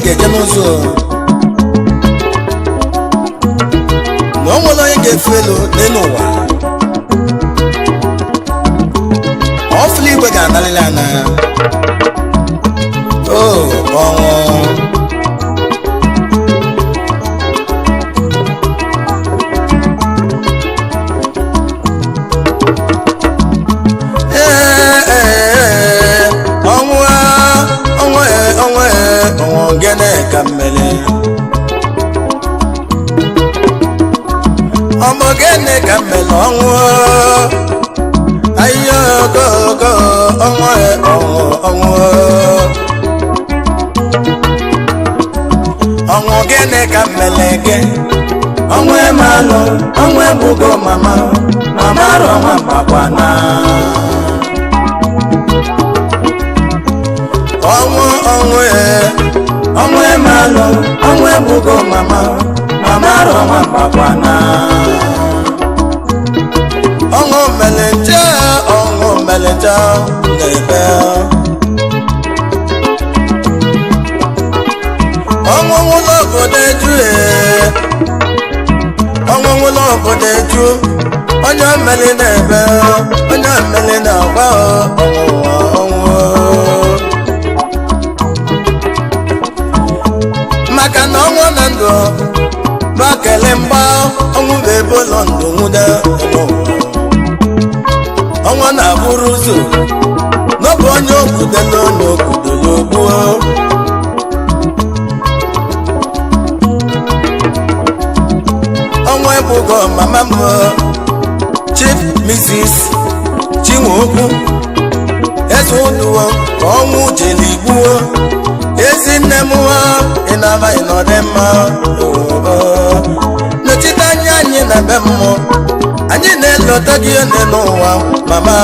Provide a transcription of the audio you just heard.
Ga-eje n'ụzọ na o nwere onye ga-efu elu n'elu ụwa ọfụla igwe ga-analịla ana o ọnwụ ee ọnwụ ọnwụ ọnwụ ọnwụ gịnị ka mmele ọmọ gịnị ka mmele ọnwụ ayo gogo ọnwụ ọnwụ ọnwụ ọnwụ gịnị ka mmele gị ọnwụ emalụ ọnwụ ebugo mama mama rọnwa mgbakwana ọnwụ ọnwụ ọnwụ emalụ ọnwụ ebugo mama mama rọnwa mgbakwana ọnwụ mmelenje ọnwụ mmelenje n'ebe ọnwụ nwụlọ obodo eju ọnwụ nwụlọ obodo eju onye mmeli n'ebe onye mmeli na-agba ọnwụ ọnwụ maka na ọnwụ na ndụ bakele mgba ọnwụ bụ ebe ụlọ ndụ nwude ọnwụ na-abụrụ ụzọ n'ọbụ onye okwudelo na okwudelo gbuo ọnwụ ebugo mama m Chief Mrs. Chinweokwu eze ụdụwo ka ọnwụ jeli gbuo ezi nne m ịnaba ịnọdị mma nọchite anya anyị na be mmụọ anyị na-elota gị one n'ụwa mama.